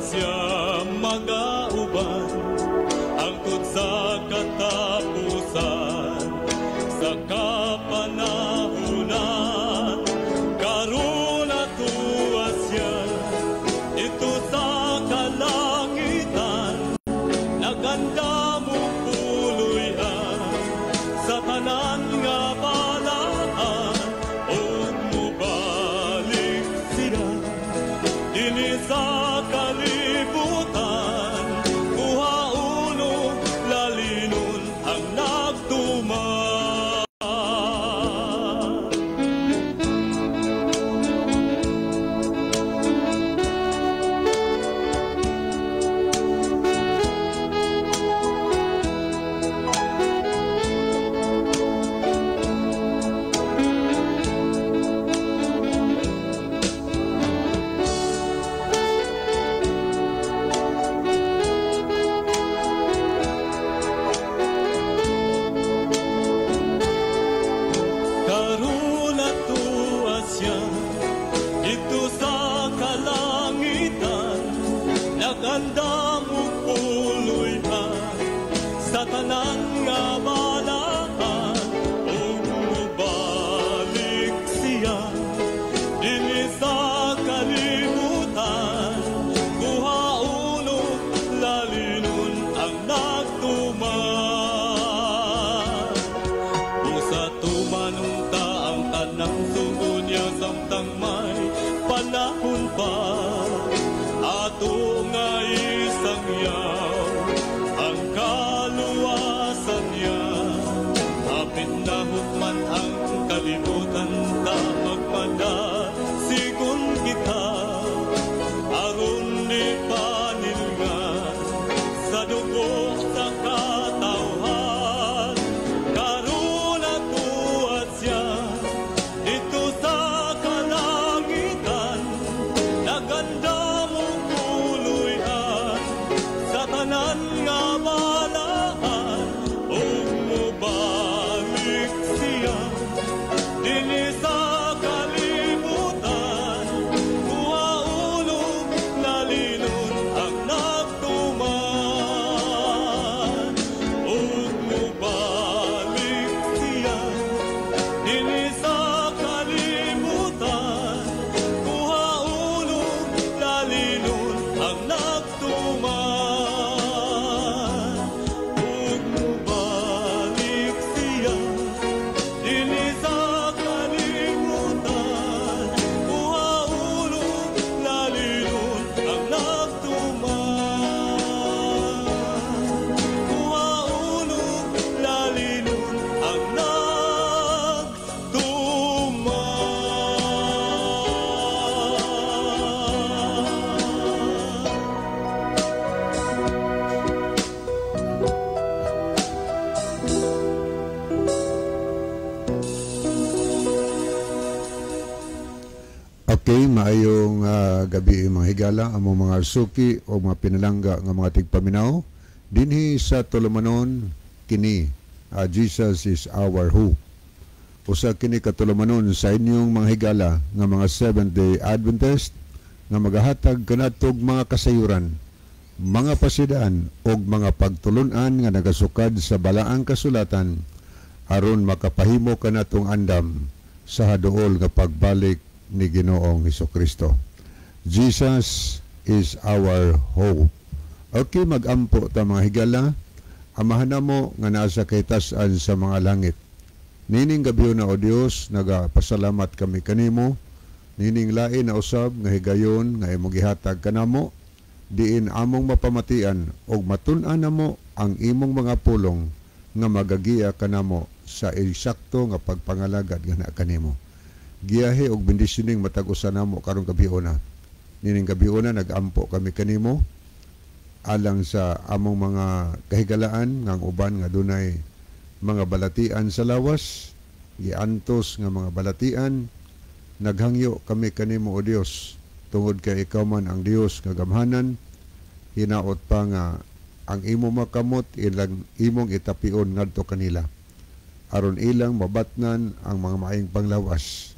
Siya magauban hangtod sa katapusan, sa kapanahunan. Karon atuwa siya didto sa kalangitan, nagandam og puloy-an sa tanan nga balaan, ug mobalik siya dinhi sa kalibutan, kuhaon og lalinon ang nagtuman. Karon atuwa siya didto sa kalangitan, nagandam og puloy-an sa tanan nga balaan, ug mobalik siya dinhi sa kalibutan, kuhaon og lalinon ang nagtuman. Busa tumanon ta ang tanang sugo niya samtang may panahon pa, ato nga isangyaw ang kaluwasan niya. Hapit na hukman ang kalibutan, ta magpadasigon kita, aron di panilngan sa dugo sa katawhan. Karon atuwa siya didto sa kalangitan, nagandam og puloy-an sa tanan nga balaan, ug mobalik siya dinhi sa kalibutan, kuhaon og lalinon ang nagtuman. Ug mobalik siya dinhi sa kalibutan, kuhaon og lalinon ang nagtuman. Ug mobalik siya dinhi sa kalibutan, kuhaon og lalinon ang nagtuman. Kuhaon og lalinon ang nagtuman. Okay, maayong gabi, mga higala, among mga suki o mga pinalangga nga mga tigpaminaw dinhi sa tulumanon kini, Jesus is Our Hope. Usa kini ka tulumanon sa inyong mga higala nga mga Seventh Day Adventist nga magahatag kanatog mga kasayuran, mga pasidaan og mga pagtulun-an nga nagasukad sa balaang kasulatan aron makapahimo kanatong andam sa haduol nga pagbalik ni Ginoong Hesukristo. Jesus is our hope. Okay, magampo ta, mga higala. Amahan namo nga nasa kahitasan sa mga langit, nining gabi na, o Dios, nagapasalamat kami kanimo nining lain na usab nga higayon nga imong gihatag kanamo, diin among mapamatian og matun-an namo ang imong mga pulong nga magagiya kanamo sa eksakto nga pagpangalagad nga kanimo. Giyahe og bendisyoning matag usa namo karong gabiona. Nining gabiona, nagampo kami kanimo alang sa among mga kahigalaan nga ang uban nga dunay mga balatian sa lawas, giantos nga mga balatian. Naghangyo kami kanimo, o Dios, tungod kay ikaw man ang Dios nga gamhanan, hinaot pa nga ang imo makamot ilang imong itapion ngadto kanila aron ilang mabatnan ang mga maayong panglawas.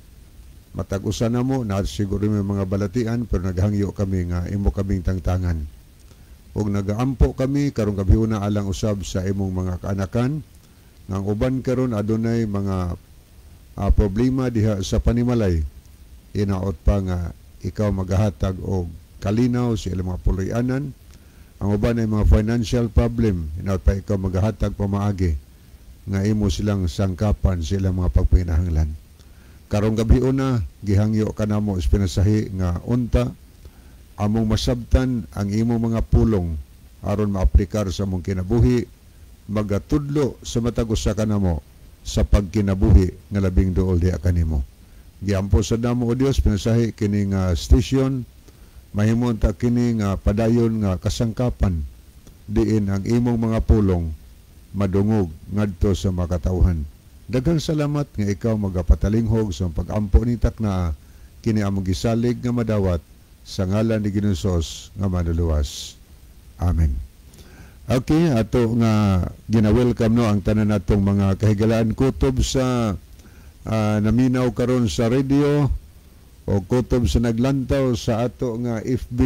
Matag usa namo na siguro may mga balatian, pero naghangyo kami nga imo kaming tangtangan. Ug nagaampo kami karong gabhiona alang usab sa imong mga kaanakan nga ang uban karon adunay mga problema diha sa panimalay. Hinaot pa nga ikaw magahatag og kalinaw sa ilang mga puloy-anan. Ang uban ay mga financial problem, hinaot pa ikaw magahatag pamaagi nga imo silang sangkapan sa ilang mga pagpanginahanglan. Karong gabhiona, gihangyo ka namo sa pinasahi nga unta among masabtan ang imong mga pulong aron maaplikar sa among kinabuhi, magatudlo sa matag usa kanamo sa pagkinabuhi nga labing duol diha kanimo. Giampo sa namo, O Dios, pinasahi kini nga station, mahimong ta kini nga padayon nga kasangkapan diin ang imong mga pulong madungog ngadto sa makatawhan. Daghang salamat nga ikaw magapatalinghog sa pag-ampo ni takna kini among gisalig nga madawat sa ngalan ni Ginoong Hesus nga manluluwas. Amen. Okay, ato nga gina-welcome no ang tanan natong mga kahigalaan kutob sa naminaw karon sa radio o kutob sa naglantaw sa ato nga FB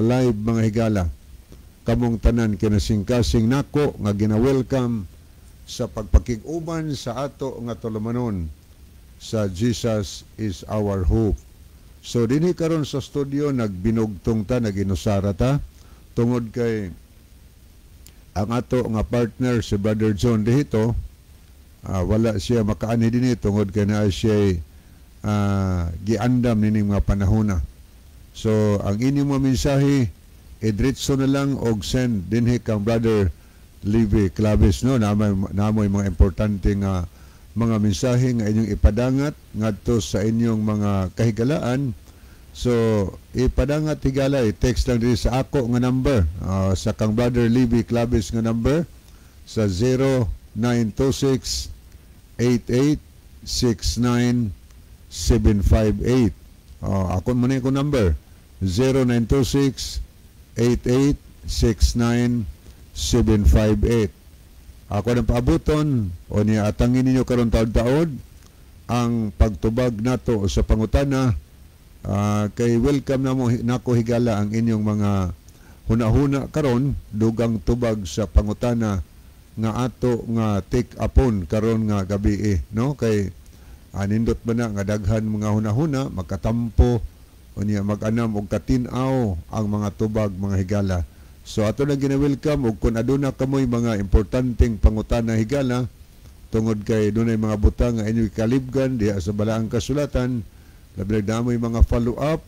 live, mga higala. Kamong tanan kinasingkasing nako nga gina-welcome sa pagpakig-uban sa ato nga tulumanon sa Jesus is Our Hope. So dinhi karon sa studio nagbinugtong ta, naginusara ta tungod kay ang ato nga partner si Brother John dihito, wala siya makaanhi dinhi tungod kay naa siya giandam nining mga panahona. So ang inyong mga mensahe idretso na lang og send dinhi kang Brother Levi Claves, no, namoy mga importante nga mga mensahe nga inyong ipadangat ngadto sa inyong mga kahigalaan. So ipadangat, higala, i-text lang diri sa ako nga number, sa kang Brother Levi Claves nga number sa 0926 8869 758. Ako mo na yung number 0926 8869 758. Ako nang paabuton o niya atangin ninyo karon taod-taod ang pagtubag nato sa pangutana, kay welcome na mo nako, higala, ang inyong mga hunahuna karon dugang tubag sa pangutana nga ato nga take upon karon nga gabi eh, no, kay anindot ba na nga daghan mga hunahuna makatampo unya mag-anam og katin-aw ang mga tubag, mga higala. So ato na gina-welcome og kun aduna kamoy mga importanteng pangutana, higala, tungod kay dunay mga butang nga inyong kalibgan diha sa balaang kasulatan, labi na namoy mga follow up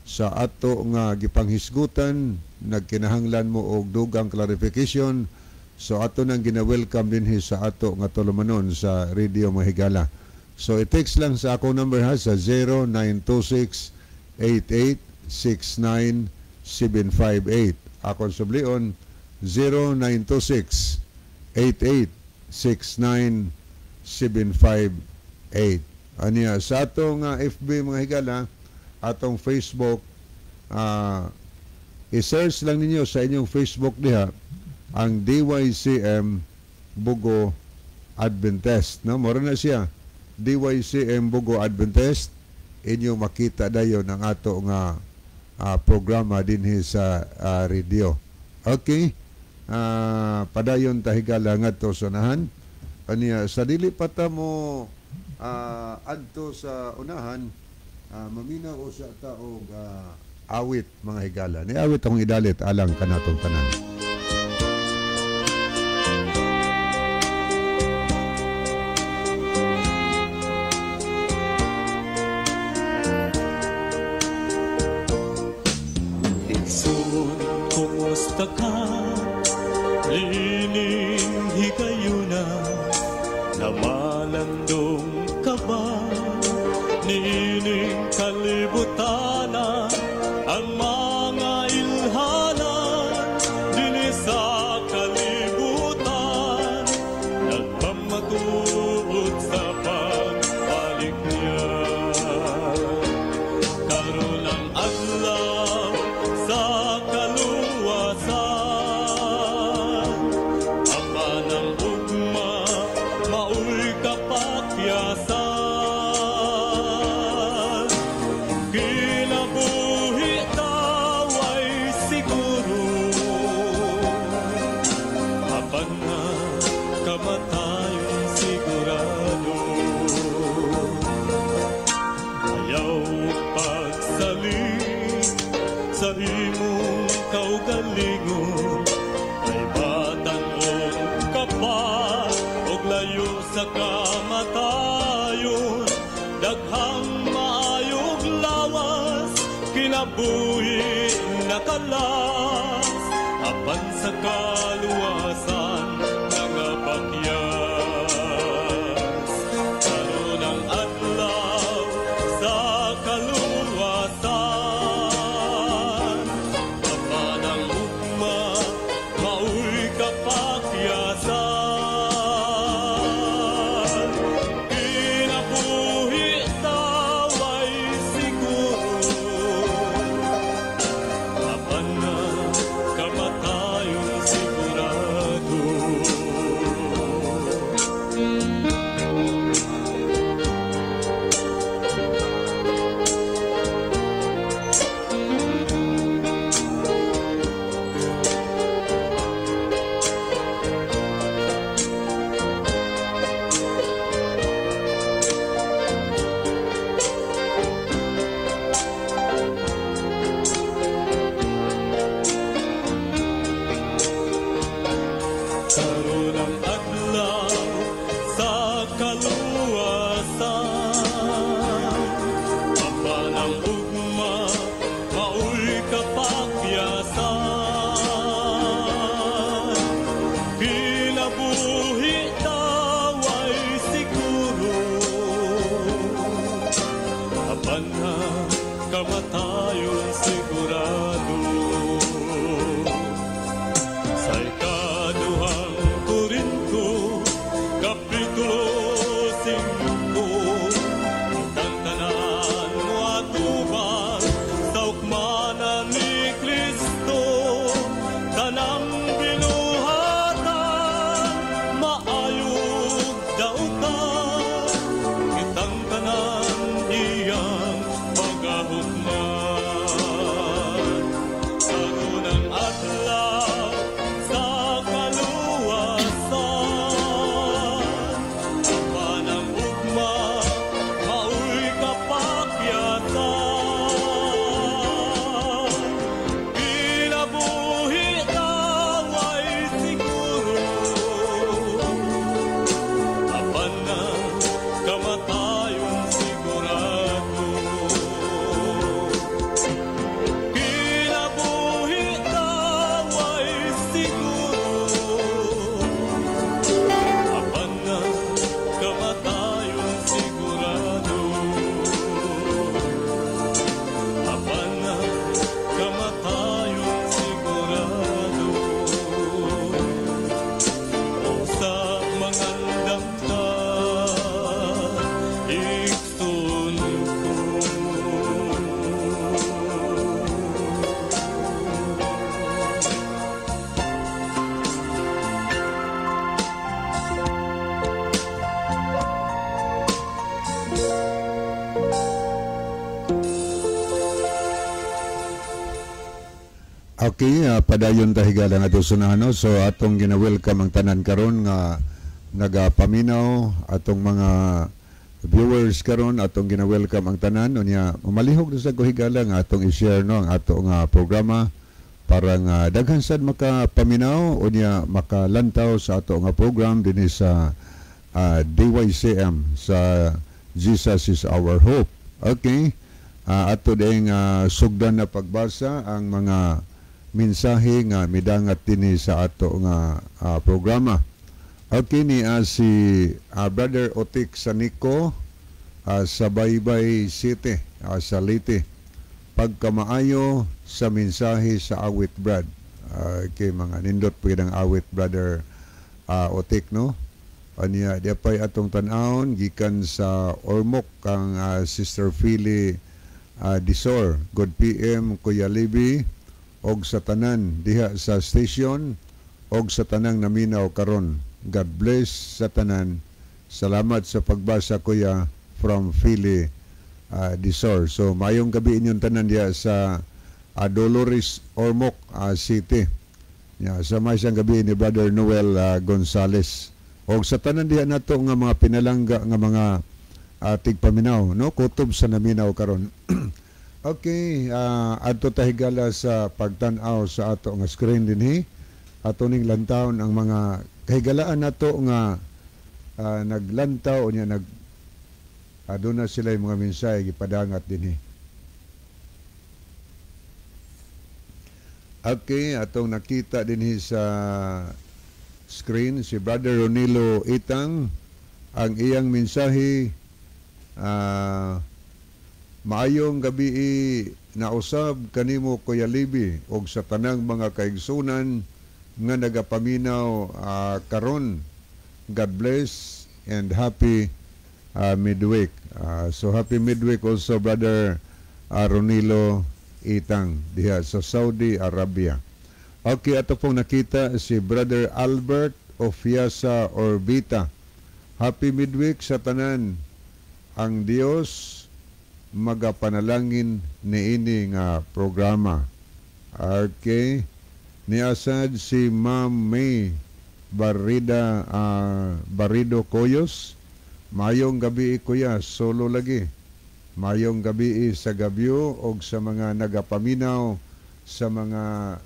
sa ato nga gipanghisgutan, nagkinahanglan mo og dugang clarification. So ato nang gina-welcome dinhi sa ato nga tulumanon sa radio, mga higala. So i-text lang sa akong number ha, sa 0926 8869 758. Akong sublion 0926 8869 758. Aniya sa atong FB, mga higala, atong Facebook, i-search lang ninyo sa inyong Facebook diha ang DYCM Bogo Adventist, no, mora na siya, DYCM Bogo Adventist. Inyong makita dayon ang ato nga programa dinhi sa radio. Okay, padayon ta, higala, ngadto sa unahan. Aniya sa dili pa ta mo adto sa unahan, maminaw usa ta og awit, mga higala. Ni awit akong idalit alang kanatong tanan. Igsoon, kumusta ka? Niining higayuna, namalandong ka ba? Niining kalibutana, ang mga ilhanan, dinhi sa kalibutan, nagpamatuod sa pagbalik niya. Karon ang adlaw sa kaluwasan, apan ang ugma maoy kapakyasan. Kaluwasan nangapakyas. Karon ang adlaw sa kaluwasan. Apan ang ugma maoy kapakyasan. Kinabuhi taway siguro, apan ang kamatayon sigurado. Karon ang adlaw sa kaluwasan. Apan ang ugma maoy kapakyasan. Kinabuhi taway siguro, apan ang kamatayon sigurado. Sa ikaduhang Korinto, Kapitulo 5, kitang tanan moatubang sa hukmanan ni Kristo. Tanang binuhatan, maayog dautan, kitang tanan iyang pagahukman. Karon ang adlaw sa kaluwasan. Apan ang ugma maoy kapakyasan. Kinabuhi taway siguro, apan ang kamatayon sigurado. Kinabuhi taway siguro, apan ang kamatayon sigurado. Apan ang kamatayon sigurado. Sa mangandam ta, igsoon ko. Okay, padayon ta, higala, nga ato sunano. So atong gina-welcome ang tanan karon nga nagapaminaw, atong mga viewers karon, atong gina-welcome ang tanan. Unya mamalihog na sa ko, higala, nga atong i-share, no, ang ato nga programa para nga daghan sad makapaminaw, unya makalantaw sa ato nga program dinhi sa DYCM, sa Jesus is Our Hope. Okay. Ato ding sugdan na pagbasa ang mga mensahe nga midangat dinhi sa ato nga programa. Okay, ni si Brother Otik Sanico sa Baybay City, sa Leyte. Pagkamaayo sa mensahe sa awit, Brad. Okay, mga nindot po ang awit, Brother Otik, no? Anya, di pa'y atong tan-awon gikan sa Ormoc kang Sister Philly Disor. Good PM, Kuya Libby, og sa tanan diha sa station og sa tanang naminaw karon. God bless sa tanan. Salamat sa pagbasa, Kuya, from Philly Disor. So mayong gabi inyong tanan diha sa Dolores, Ormoc City. Ya, sa may siyang gabi ni Brother Noel Gonzales. Og sa tanan diha nato nga mga pinalangga nga mga tigpaminaw, no, kutob sa naminaw karon. Okay, adto ta, higala, sa pagtan-aw sa ato nga screen dinhi. Ato ning lantawon ang mga kahigalaan nato nga naglantaw, unya nag aduna sila yung mga mensahe gipadangat dinhi. Okay, atong nakita dinhi sa screen si Brother Ronilo Itang. Ang iyang mensahe, "Maayong gabi nausab kanimo, Kuya Libi, og sa tanang mga kaigsunan nga nagapaminaw karon. God bless and happy midweek." So happy midweek also, Brother Ronilo Itang, diha sa Saudi Arabia. Okay, ato pong nakita si Brother Albert Ofiasa Orbita. "Happy midweek sa tanan. Ang Dios magapanalangin niini nga programa." Okay. Niasad si Ma'am May Barida Barido Koyos. "Mayong gabi, kuya, solo lagi. Mayong gabi sa gabyo og sa mga nagapaminaw sa mga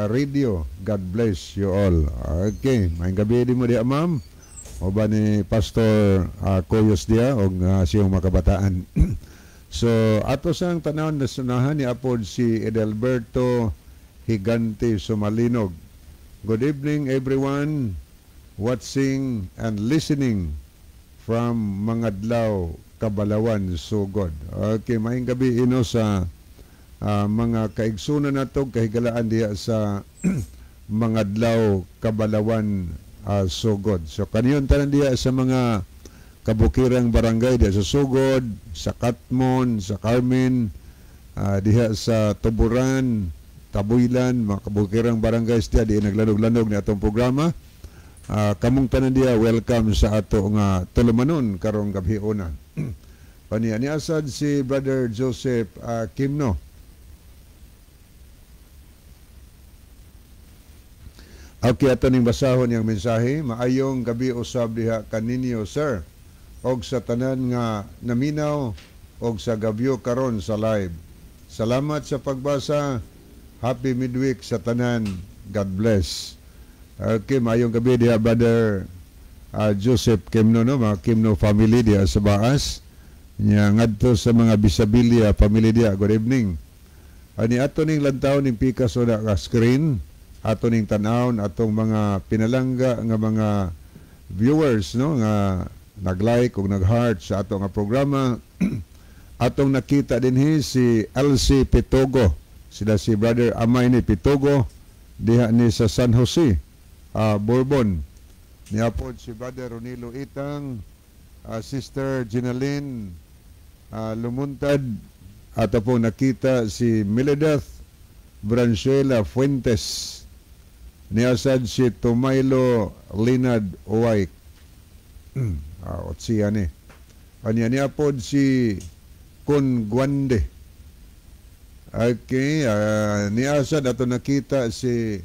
radio. God bless you all." Okay, mayong gabi din mo diya, ma'am. O ba ni Pastor Koyos diya og siyang makabataan. So ato sang tanawon na sunahan ni apod si Edelberto Higante Sumalinog. "Good evening, everyone watching and listening from Mangadlaw, Kabalawan, Sugod." Okay, maayong gabi ino sa mga kaigsunan nato kahigalaan diha sa Mangadlaw, Kabalawan, Sugod. So kaniyon tanan diha sa mga kabukirang barangay diha sa Sugod, sa Katmon, sa Carmen, diha sa Tuburan, Tabuylan, mga kabukirang barangay diha di naglanog-lanog ni atong programa. Kamong tanan diha, welcome sa ato nga tulumanon karong gabi una. Paniya ni asad si Brother Joseph Kimno. Okay, ato ning basahon yang mensahe. "Maayong gabi usab diha kaninyo, sir, og sa tanan nga naminaw og sa gabyo karon sa live. Salamat sa pagbasa. Happy midweek sa tanan. God bless." Okay, maayong gabi diha, Brother Joseph Kimno, no, mga Kimno family diha sa Baas. Nya ngadto sa mga Bisabilia family diha, good evening. Ani ato ning lantaw ning pikas na ka screen, ato ning tanawon atong mga pinalangga nga mga viewers, no, nga nag-like ug nag-heart sa ato nga programa. Atong nakita dinhi si LC Pitogo. Sila si Brother Amay ni Pitogo diha ni sa San Jose, Bourbon. Niapod si Brother Ronilo Itang, Sister Ginaline Lumuntad, at po nakita si Meledeth Branchuela Fuentes. Niasad si Tomaylo Linad Uway. Otsiya ni. Anya niapod si Kun Guande. Okay, niasad ato nakita si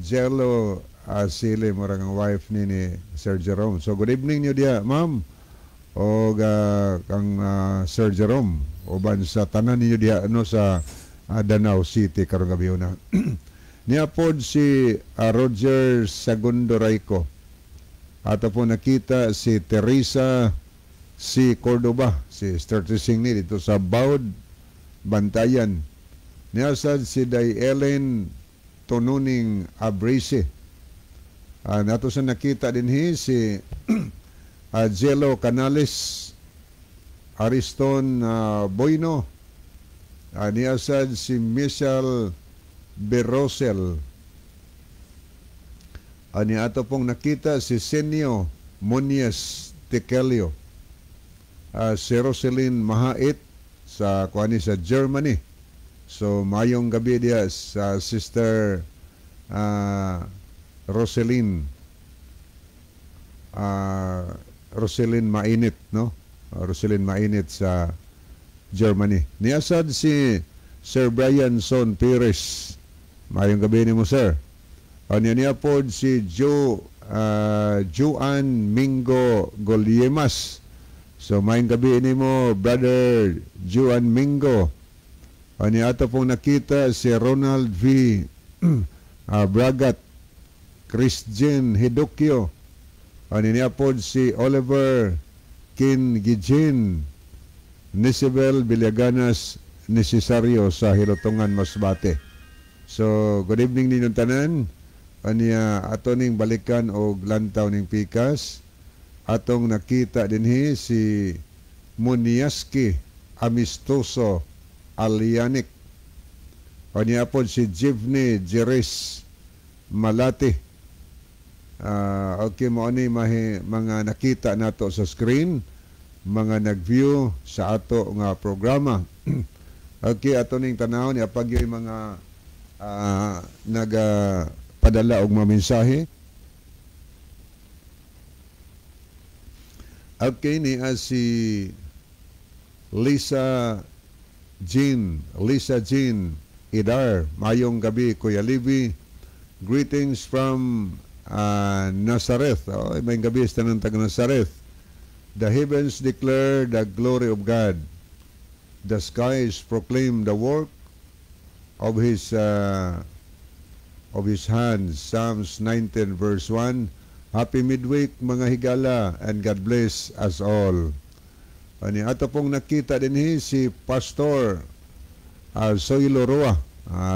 Jello Sile, murag ang wife ni Sir Jerome. So good evening niyo diha, ma'am. O kang Sir Jerome uban sa tanan ninyo diha, no, sa Danao City karong gabi na. Niapod si Roger Segundo Rayco. Ato po nakita si Teresa si Cordoba, si Sister Trising ni dito sa Baud, Bantayan. Niasad si Day Ellen Tonuning Abrese. Nato sa nakita din si Jello Canales, Ariston Boyno, niasad si Michelle Berosel. Ani ato pong nakita si Senyo Monies Tikelio. Si Roselyn Mahait sa kuani sa Germany. So mayong gabi diha sa Sister Roselyn Roselyn Mainit, no? Roselyn Mainit sa Germany. Niasad si Sir Brian Son Perez. Mayong gabi nimo, sir. Anya niya pod si Joe Joan Mingo Goliemas. So mayong gabi nimo, Brother Joan Mingo. Anya ato pong nakita si Ronald V. Bragat, Christian Hidokyo. Anya niya pod si Oliver Kin Gijin, Nisibel Villaganas Necesario sa Hilutungan, Masbate. So good evening ninyong tanan. Ania ato ning balikan og lantaw ning pikas. Atong nakita dinhi si Muniaski Amistoso Alianik. Ania pod si Jivni Jerez Malati. Okay, mo ani mahi, mga nakita nato sa screen, mga nag-view sa ato nga programa. Okay, ato ning tanaw ni apag yung mga naga padala og mga mensahe. Okay, ni si Lisa Jean Idar. Mayong gabi, Kuya Libby. Greetings from Nazareth. Oh, may gabi sa tanang taga Nazareth. The heavens declare the glory of God. The skies proclaim the work of his hands. Psalms 19 verse 1. Happy midweek, mga higala, and God bless us all. Ani ato pong nakita din si Pastor Zoilo Roa,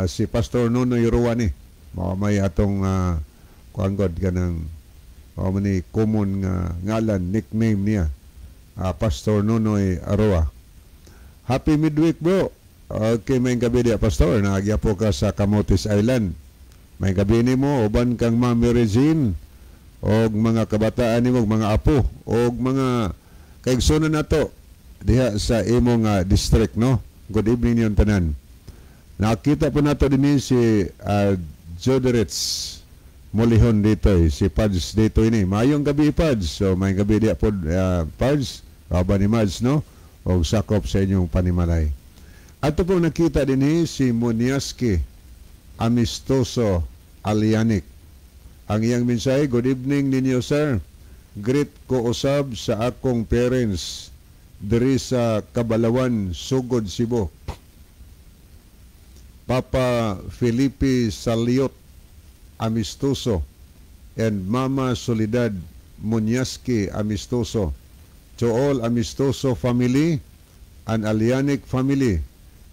si Pastor Nonoy Roa ni. Mao may atong kuan god kanang mao man ni common nga ngalan, nickname niya. Pastor Nonoy Roa. Happy midweek, bro. Okay, may gabi diya, Pastor. Naagya po ka sa Camotes Island. May gabi nimo uban kang Mami Regine og mga kabataan nimo, mga apo og mga kaigsuonan nato diha sa imong district, no. Good evening ninyong tanan. Nakita po nato din si Joderitz Molihon dito eh, si Pads dito ini. Mayong gabi, Pads. So may gabi diha po, Pads, kauban ni Mads, no, og sakop sa inyong panimalay. Ato po nakita din si Muniaski Amistoso Alianik. Ang iyang mensahe, "Good evening ninyo, sir. Greet ko usab sa akong parents diri sa Kabalawan, Sugod, Cebu. Papa Felipe Saliot Amistoso and Mama Soledad Munyaski Amistoso. To all Amistoso family and Alianic family,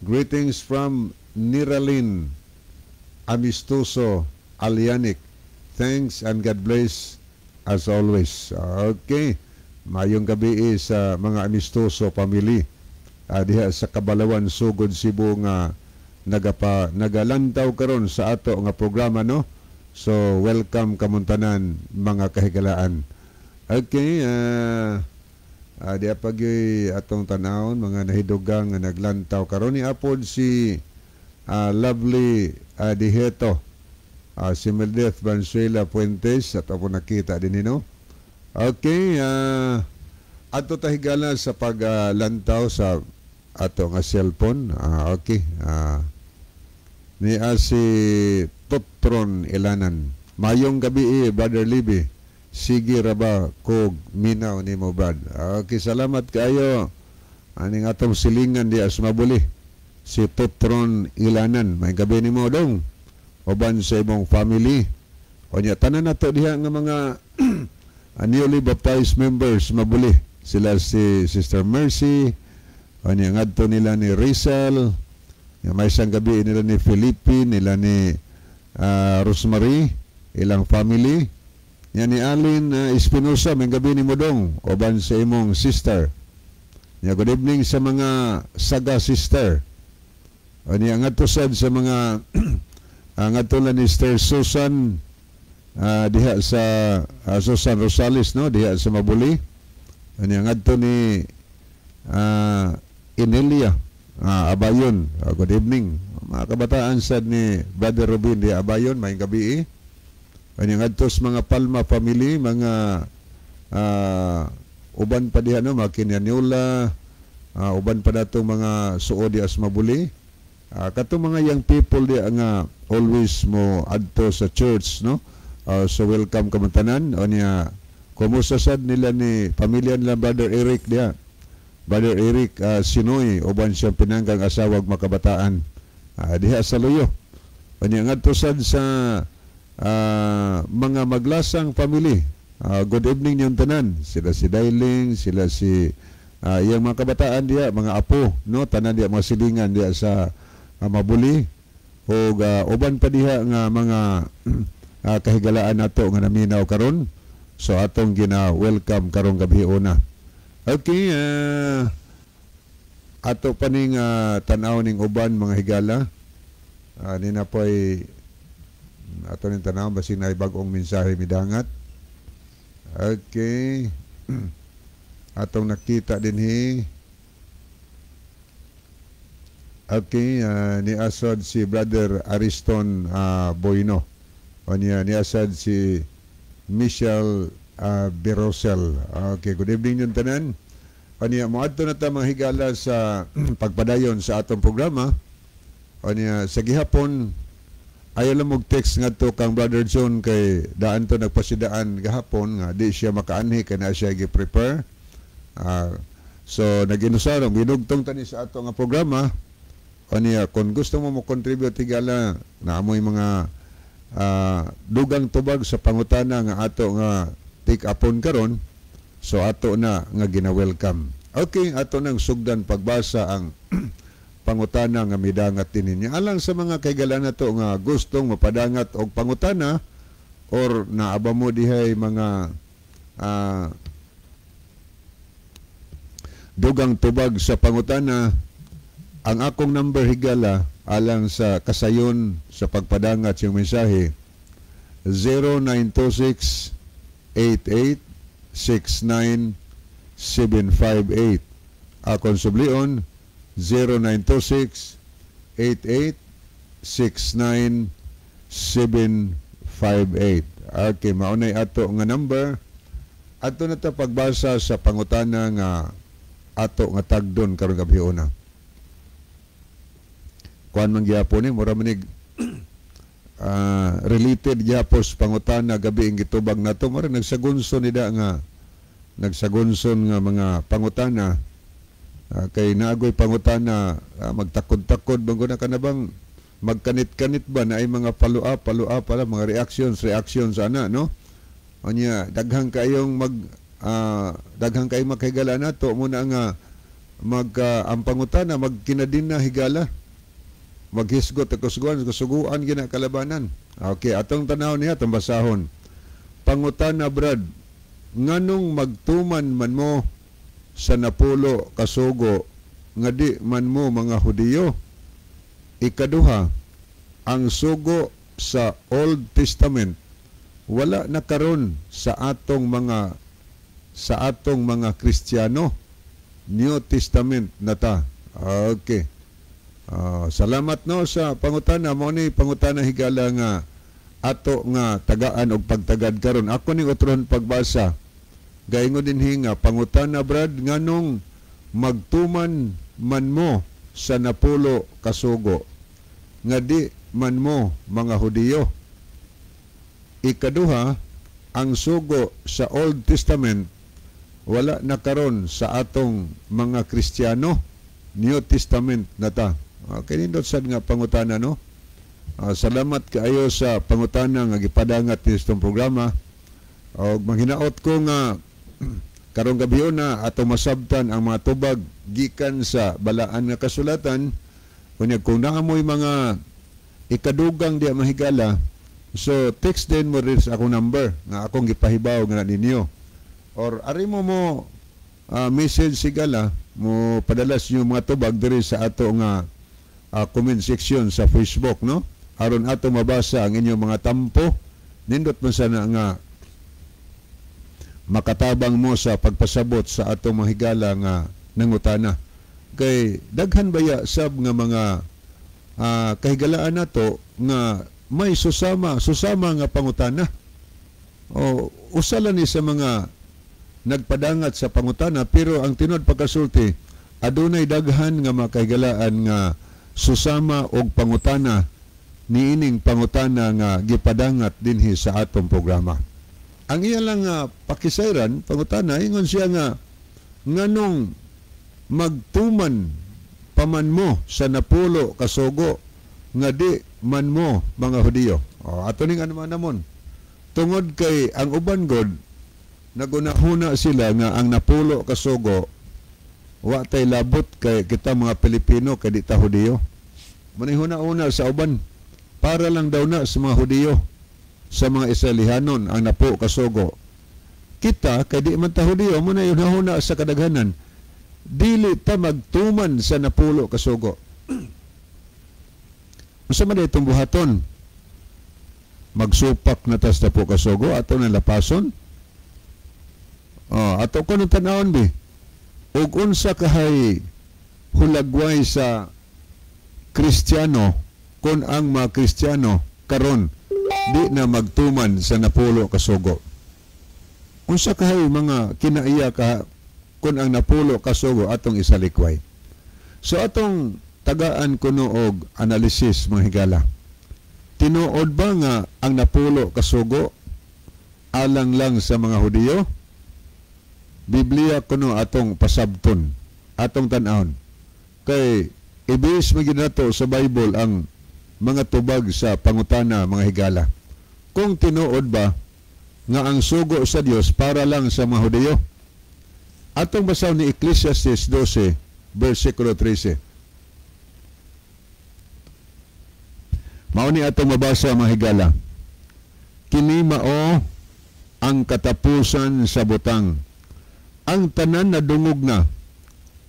greetings from Niralin Amistoso Alianic. Thanks and God bless as always." Okay. Mayong gabi sa mga Amistoso family diha sa Kabalawan, Sugod, Cebu nga nagalantaw karon sa ato nga programa, no. So welcome kamong tanan, mga kahigalaan. Okay, diha pag atong tanawon mga nahidugang nga naglantaw karon ni apod si Lovely Diheto, si Mildeth Valenzuela Fuentes at ako nakita din no. Okay, ato tahigala sa paglantaw sa ato nga cellphone. Okay. Ni si Totron Ilanan. "Mayong gabi eh, Brother Libby. Sige raba kog minaw nimo, Brad." Okay, salamat kayo. Aning atong silingan di as mabuli. Si Totron Ilanan. May gabi nimo dong. Uban sa imong family. O nya tanan nato diha nga mga newly baptized members mabuli. Sila si Sister Mercy, o nya ngadto nila ni Rizal, may isang gabi nila ni Felipe, nila ni Rosemary, ilang family. Yan ni Alin Espinosa, may gabi ni Modong, uban sa imong sister. Ya, good evening sa mga Saga sister. O niya ngadto sad sa mga ngadto na ni Sister Susan diha sa Susan Rosales, no, diha sa Mabuli. O niya ngadto ni Inelia Abayon. Good evening. Mga kabataan sad ni Brother Robin di Abayon, may gabi eh. Kanya ngadto sa mga Palma family, mga uban pa diha no, mga Kinyanula, uban pa dato mga suod di as Mabuli. Katong mga young people di nga always mo adto sa church, no. So welcome kamong tanan. O niya kumusta sad nila ni pamilya nila Brother Eric diha. Brother Eric Sinoy uban siya pinanggang asawag makabataan diha sa Luyo. O niya ngadto sad sa mga Maglasang family. Good evening niyong tanan. Sila si Dailing, sila si iyang mga kabataan diha, mga apo, no? Tanan diha, mga silingan diha sa Mabuli. Ug uban pa diha nga mga kahigalaan nato nga naminaw karon. So atong gina welcome karong gabi una. Okay, ato pa ning tan-aw ning uban, mga higala. Nina po'y ato ning tan-aw basin ay bag-ong mensahe midangat. Okay. Atong nakita dinhi. Okay, ni asad si Brother Ariston Boyno. O niya, ni asad si Michelle Berosel. Okay, good evening yung tanan. O niya, moadto na ta, mga higala, sa pagpadayon sa atong programa. O niya, sa gihapon, ayaw lang og text ngadto kang Brother John kay daan to nagpasidaan gahapon nga di siya makaanhi kay na siya gi-prepare. So naginusarong binugtong tani sa ato nga programa. O niya, kung gusto mo mo contribute, higala, na amoy mga dugang tubag sa pangutana nga ato nga take upon karon, so ato na nga gina-welcome. Okay, ato nang sugdan pagbasa ang pangutana nga midangat din ninyo. Alang sa mga kahigalaan nato nga gustong mapadangat og pangutana or naaba mo dihay mga dugang tubag sa pangutana, ang akong number, higala, alang sa kasayon sa pagpadangat yung mensahe, 0926 88 69 758. Akong sublion, 0926 88 69 758. Okay, maunay ato nga number. Ato na ta pagbasa sa pangutana nga ato nga tagdon karong gabi una. Kuan man gyapon ni, mura manig related gyapon sa pangutana gabi ang gitubag nato, mura nagsagunson nida nga nagsagunson nga mga pangutana. Kay naagoy pangutana magtakod-takod bang na kana bang magkanit-kanit ba na ay mga follow up, follow up pala, mga reactions, reactions ana, no? Unya daghang kayong makahigala nato muna nga mag ang pangutana magkinadin na, higala, maghisgot at kusuguan kusuguan gina kalabanan. Okay, atong tanaw niya, atong basahon. "Pangutana, Brad, nganong magtuman man mo sa 10 kasugo nga di man mo mga Hudiyo? Ikaduha, ang sugo sa Old Testament wala na karon sa atong mga Kristiyano. New Testament na ta." Okay. Salamat no sa pangutana mo ni pangutana, higala, nga ato nga tagaan og pagtagad karon. Ako ning utron pagbasa. Gaingon dinhi nga, "Pangutana, Brad, nganong magtuman man mo sa 10 kasugo nga di man mo mga Hudiyo? Ikaduha, ang sugo sa Old Testament wala na karon sa atong mga Kristiyano. New Testament na ta." Okay, nindot sad nga pangutana, no? Salamat kaayo sa pangutana nga gipadangat ni itong programa. Og manghinaot ko nga karong gabi na atong masabtan ang mga tubag gikan sa balaan nga kasulatan. Unya kung naamoy mga ikadugang di mahigala, so text din mo rin sa akong number nga akong gipahibaw nga ninyo. Or ari mo mo message, higala, mo padalas yung mga tubag diri sa ato nga comment section sa Facebook, no, aron ato mabasa ang inyong mga tampo. Nindot man sana nga makatabang mo sa pagpasabot sa atong mga higala nga nangutana kay daghan baya sab nga mga kahigalaan nato nga may susama susama nga pangutana o usala ni sa mga nagpadangat sa pangutana, pero ang tinuod pagkasulti, adunay daghan nga mga kahigalaan nga susama og pangutana niining pangutana nga gipadangat dinhi sa atong programa. Ang iya lang nga pakisayran pangutana, ingon siya nga nganong magtuman paman mo sa 10 kasugo nga di man mo mga Hudiyo? O, ato ning ano man namon. Tungod kay ang uban god nagunahuna sila nga ang 10 kasugo wa tay labot kay kita mga Pilipino kay di ta Hudiyo. Manihuna-una sa uban. Para lang daw na sa mga Hudiyo, sa mga Israelihanon ang napo kasugo. Kita kay di man ta Hudiyo, mo na yun sa kadaghanan, dili ta magtuman sa napulo kasugo. Unsa man itong buhaton? Magsupak na tas napo kasugo ato na lapason? Oh, ato ko nang tan-awon bi. Ug unsa kahay hulagway sa Kristiyano kung ang mga Kristiyano karon di na magtuman sa napulo kasugo? Unsa kahay mga kinaiya ka kung ang napulo kasugo atong isalikway? So atong tagaan kuno og analysis, mga higala. Tinuod ba nga ang napulo kasugo alang lang sa mga Hudiyo? Biblia kuno atong pasabton, atong tan-awon. Kay ibis maginato sa Bible ang mga tubag sa pangutana, mga higala. Kung tinuod ba nga ang sugo sa Dios para lang sa mga Hudiyo? Atong basaw ni Ecclesiastes 12, versikulo 13. Mao ni atong mabasa, mga higala. Kini mao ang katapusan sa butang. Ang tanan na dungog na,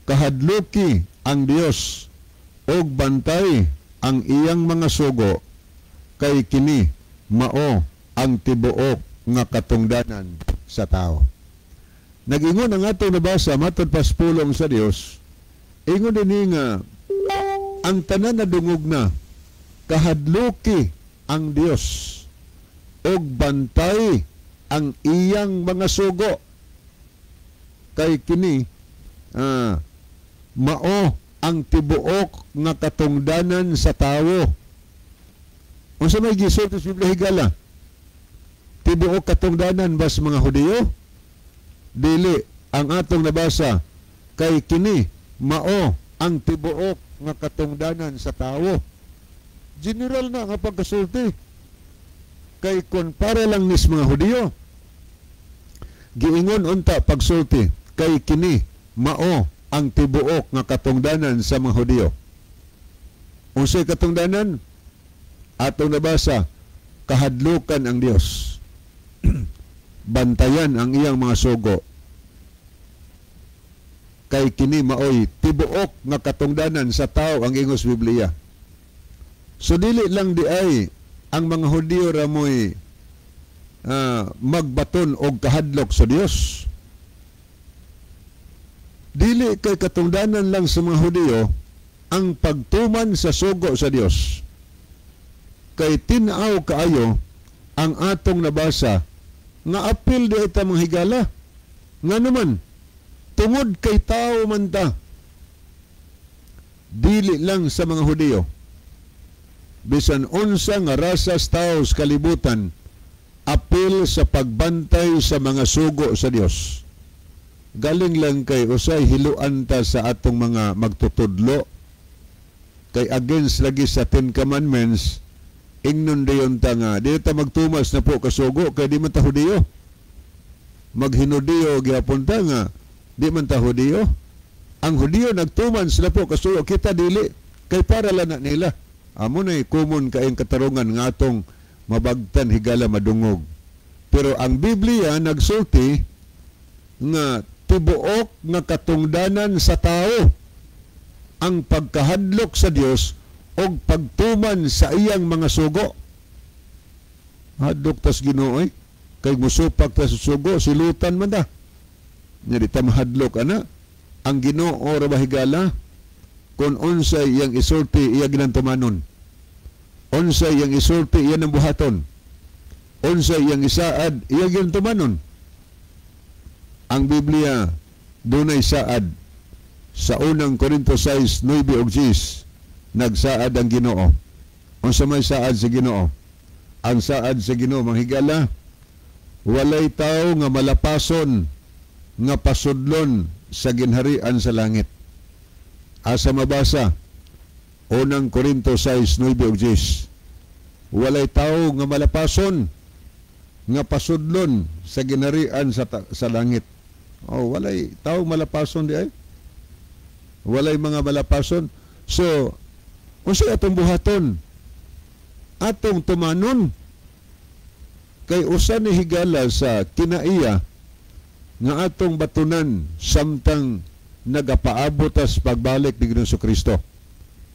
kahadluki ang Dios og bantay ang iyang mga sugo, kay kini mao ang tibuok nga katungdanan sa tao. Nag-ingon ang atong nabasa matod pas pulong sa Dios. Ingon dinhi nga ang tanan na dungog na, kahadluki ang Dios og bantay ang iyang mga sugo, kay kini mao ang tibuok nga katungdanan sa tawo. Unsa may gisulti sa Biblia, higala? Tibuok katungdanan ba sa mga Hudiyo? Dili. Ang atong nabasa, kay kini mao ang tibuok nga katungdanan sa tawo. General na nga pagkasulti. Kay kon para lang nis mga Hudiyo, giingon unta pagsulti, kay kini mao ang tibuok nga katungdanan sa mga Hudiyo. Unsay katungdanan? Atong nabasa, kahadlukan ang Dios, bantayan ang iyang mga sugo, kay kini maoy tibuok nga katungdanan sa tao ang ingos Biblia. So dili lang di ay ang mga Hudiyo ramoy magbaton og kahadlok sa Dios. Dili kay katungdanan lang sa mga Hudiyo ang pagtuman sa sugo sa Dios. Kay tin-aw kaayo ang atong nabasa nga apil di ita mga higala. Nga naman, tungod kay tao man ta, dili lang sa mga Hudiyo. Bisan unsa nga rasas tao sa kalibutan, apil sa pagbantay sa mga sugo sa Dios. Galing lang kay usay hiluan ta sa atong mga magtutudlo, kay against lagi sa Ten Commandments, ingnon dayon ta nga di ta magtumas na po kasugo kay di man ta Hudiyo. Maghinudiyo gyapon ta nga di man ta Hudiyo. Ang Hudiyo nagtuman sila po kasugo, kita dili, kay para lang na nila. Amo nay common kaayong katarungan nga atong mabagtan, higala, madungog. Pero ang Biblia nagsulti nga tibuok nga katungdanan sa tao ang pagkahadlok sa Dios og pagtuman sa iyang mga sugo. Hadlok tas Ginoo kay musupak tas sugo, silutan man ta. Nya di ta mahadlok ana. Ang Ginoo ra ba, higala, kung unsay iyang isulti iya ginantumanon. Unsay iyang isulti iya nang buhaton. Unsay iyang isaad iya ginantumanon. Ang Biblia dunay saad. Sa unang Korinto 6:9 ug 10, nagsaad ang Ginoo. Unsa may saad sa Ginoo? Ang saad sa Ginoo, mga higala, walay tawo nga malapason nga pasudlon sa ginharian sa langit. Asa mabasa? Unang Korinto 6:9 ug 10. Walay tawo nga malapason nga pasudlon sa ginharian sa langit. Oh, walay tawo malapason di ay. Walay mga malapason. So, unsay atong buhaton? Atong tumanon kay usa ni, higala, sa kinaiya nga atong batunan samtang nagapaabot tas pagbalik ni Ginoong Kristo.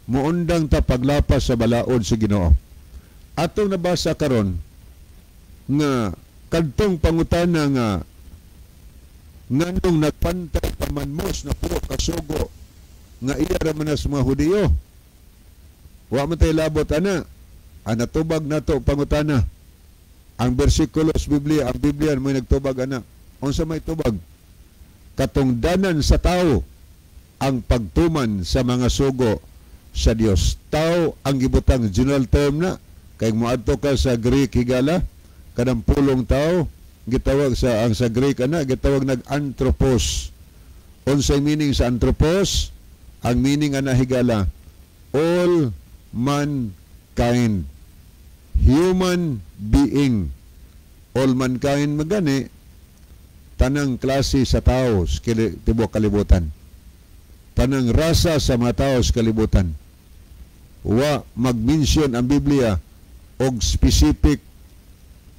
Muundang ta paglapas sa balaod sa Ginoo. Atong nabasa karon nga kadtong pangutana nga nganong nagpantay pa man mo sa napulo ka sugo nga iya ra man sa mga Hudiyo. Wa man tay labot ana. Ang natubag nato pangutana, ang bersikulo sa Biblia, ang Biblia mo nagtubag ana. Unsa may tubag? Katungdanan sa tao ang pagtuman sa mga sugo sa Dios. Tao ang gibutang general term na kay moadto ka sa Greek, higala, kanang pulong tao gitawag sa ang sa Greek ana gitawag nag anthropos. Unsay meaning sa anthropos? Ang meaning ana, higala, all mankind, human being, all mankind magani tanang klase sa tao sa tibuok kalibutan, tanang rasa sa mga tao sa kalibutan. Wa mag-mention ang Biblia og specific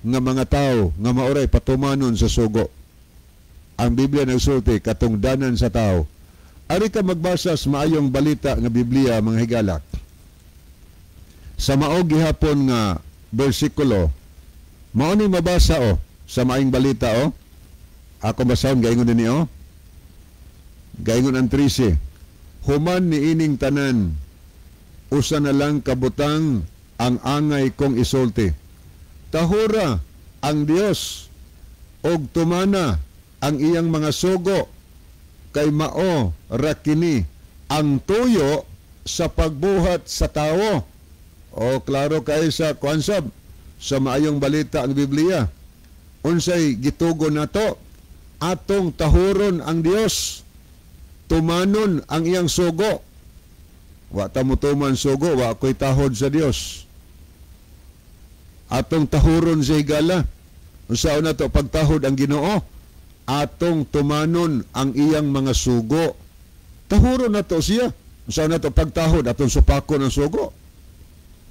nga mga tao nga maoray patumanon sa sugo. Ang Biblia nagsulti katungdanan sa tao. Ari ka magbasa sa Maayong Balita nga Biblia, mga higala, sa mao gihapon nga bersikulo, mao ni mabasa o sa Maayong Balita o. Ako basahon, gaingon din o. Gaingon ang 13: "Human ni ining tanan, usa na lang kabutang ang angay kong isulti. Tahura ang Dios og tumana ang iyang mga sugo kay mao ra kini ang tuyo sa pagbuhat sa tao." O klaro kay sa kuansab sa Maayong Balita ang Biblia. Unsay gitugon nato? Atong tahuron ang Dios, tumanon ang iyang sugo. Wa ta motuman sugo, wa ko'y tahod sa Dios. Atong tahuron sa higala. Unsaon nato pagtahod ang Ginoo? Atong tumanon ang iyang mga sugo. Tahuron nato siya. Unsaon nato pagtahod? Atong supakon ang sugo.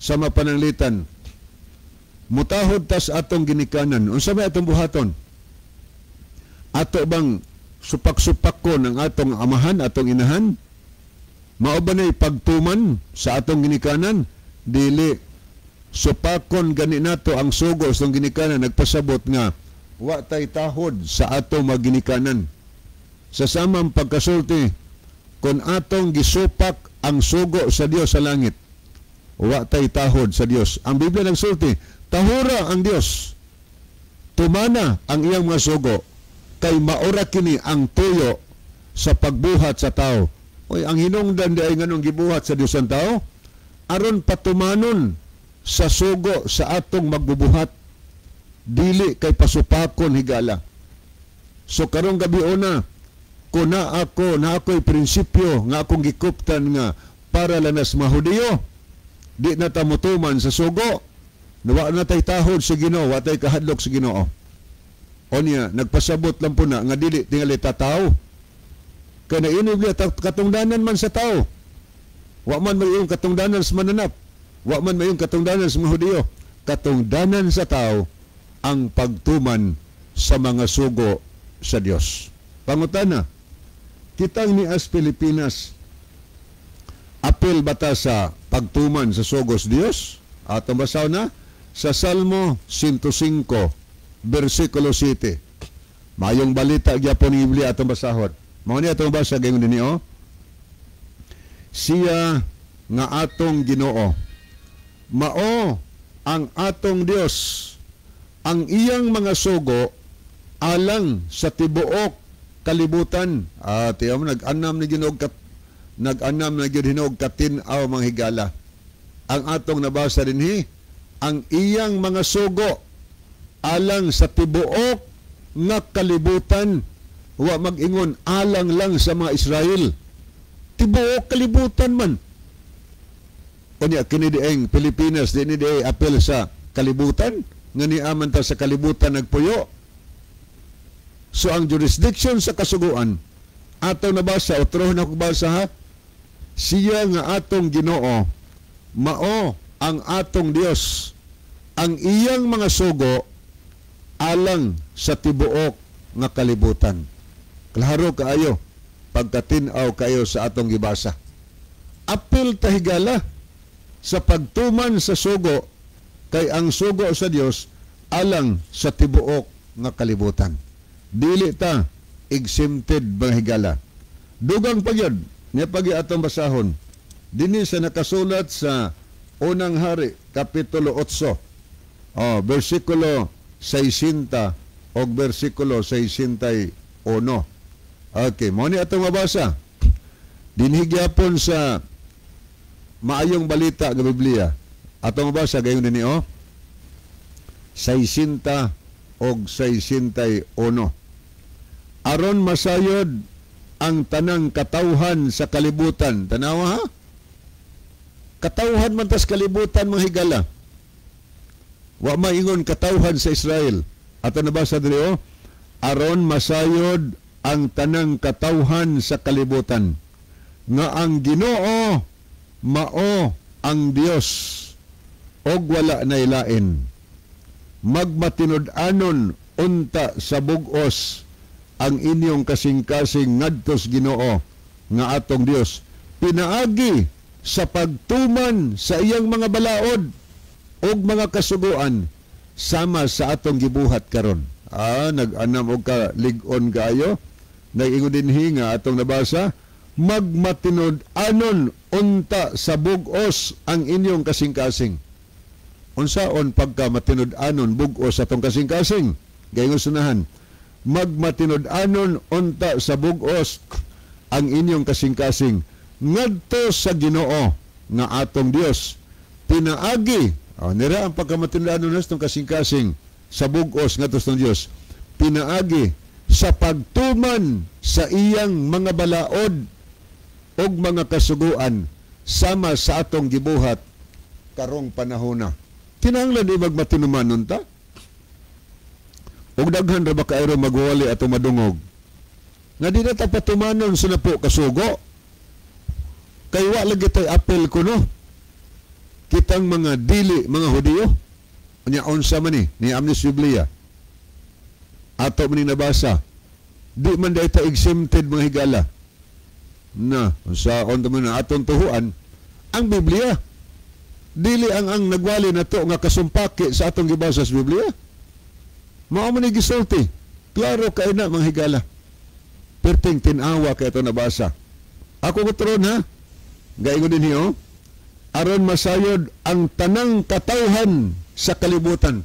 Sa mapananglitan, mutahod tas atong ginikanan. Unsa may atong buhaton? Ato bang supak-supakon ang atong amahan, atong inahan? Mao ba na'y pagtuman sa atong ginikanan? Dili. Supakon gani nato ang sugo sa atong ginikanan, nagpasabot nga wa tay tahod sa atong maginikanan. Sa samang pagkasulti, kung atong gisupak ang sugo sa Dios sa langit, wa tay tahod sa Dios. Ang Biblia nagsulti, tahura ang Dios, tumana ang iyang mga sugo, kay maora kini ang tuyo sa pagbuhat sa tao. Oy, ang hinungdan di ay nganong gibuhat sa Dios ang tao, aron patumanon sa sugo sa atong magbubuhat, dili kay pasupakon, higala. So karong gabi una, kung na ako, na ako'y prinsipyo nga akong gikuptan nga para lanas mahudiyo, di na ta motuman sa sugo, nawa na tay tahod sa Ginoo, wa tay kahadlok sa Ginoo. O niya, nagpasabot lang po na nga dili tingali tao. Kaya na niya katungdanan man sa tao. Wa man may katungdanan sa mananap. Wa man may katungdanan sa mga Hudiyo. Katungdanan sa tao ang pagtuman sa mga sugo sa Dios. Pangutana, kitang ni as Pilipinas, apil bata sa pagtuman sa sugos Dios? Atong basaw na sa Salmo 105, versikulo 7. Mayong Balita gyapon ni Biblia atong basahon. Mao ni atong basa, gayon dinhi oh. "Siya nga atong Ginoo, mao ang atong Dios, ang iyang mga sugo alang sa tibuok kalibutan." Ah, tiyo mo nag-anam ni Ginoo kat nag-anam na gyud hinog katin-aw, mga higala. Ang atong nabasa dinhi, ang iyang mga sugo alang sa tibuok nga kalibutan. Wa mag-ingon alang lang sa mga Israel. Tibuok kalibutan man. Unya kini dieng Pilipinas, di ni di apel sa kalibutan nga niaman ta sa kalibutan nagpuyo. So ang jurisdiction sa kasuguan ato nabasa, otro na ko basa ha. Siya nga atong Ginoo, mao ang atong Dios. Ang iyang mga sugo alang sa tibuok nga kalibutan. Klaro kaayo pagkatin-aw kayo sa atong gibasa. Apil tahigala sa pagtuman sa sugo, kay ang sugo sa Dios alang sa tibuok nga kalibutan. Dili ta exempted, mga higala. Dugang pagyod niya pagi atong basahon dinhi sa nakasulat sa Unang Hari kapitulo 8, oh, bersikulo 60 o bersikulo 61. Okay, mao ni atong mabasa. Dinhi gyapon sa Maayong Balita nga Biblia. Atong mabasa gayon dinhi, oh. 60 og 61. Aron masayod ang tanang katawhan sa kalibutan. Tanawa ha? Katawhan man tas kalibutan, mga higala. Wa maingon katawhan sa Israel. Ato nabasa diri, oh. Aron masayod ang tanang katawhan sa kalibutan nga ang Ginoo mao ang Dios og wala nay lain. Magmatinud-anon unta sa bug-os ang inyong kasing-kasing ngadtos Ginoo nga atong Dios pinaagi sa pagtuman sa iyang mga balaod ug mga kasuguan sama sa atong gibuhat karon. Ah, nag-anam og ka lig-on kaayo. Nag-ingon dinhi nga atong nabasa, magmatinud-anon unta sa bug-os ang inyong kasing-kasing. Unsaon pagka matinud-anon bug-os atong kasing-kasing? Gayon sunahan, magmatinud-anon unta sa bug-os ang inyong kasing-kasing ngadto sa Ginoo nga atong Dios pinaagi, oh, nira ang pagkamatinud-anon natong kasing-kasing sa bug-os ngadto sa Dios pinaagi sa pagtuman sa iyang mga balaod ug mga kasuguan sama sa atong gibuhat karong panahona. Kinahanglan di magmatinumanon ta? Ug daghan ra ba kaayo magwali atong madungog nga di na ta patumanon sa napo kasugo? Kay wa lagi tay apel kuno. Kitang mga dili mga Hudiyo. Unya unsa man ni ni Amnis Biblia. Ato man ni nabasa. Di man dahil ta exempted, mga higala. Na, sa on man na atong tuhuan ang Biblia. Dili ang nagwali na to nga kasumpaki sa atong gibasa sa Biblia. Mao man ni gisulti. Klaro kay na, mga higala. Perting tinawa kay ato nabasa. Ako ko turon ha. Gaingon din hiyo. Aron masayod ang tanang katawhan sa kalibutan.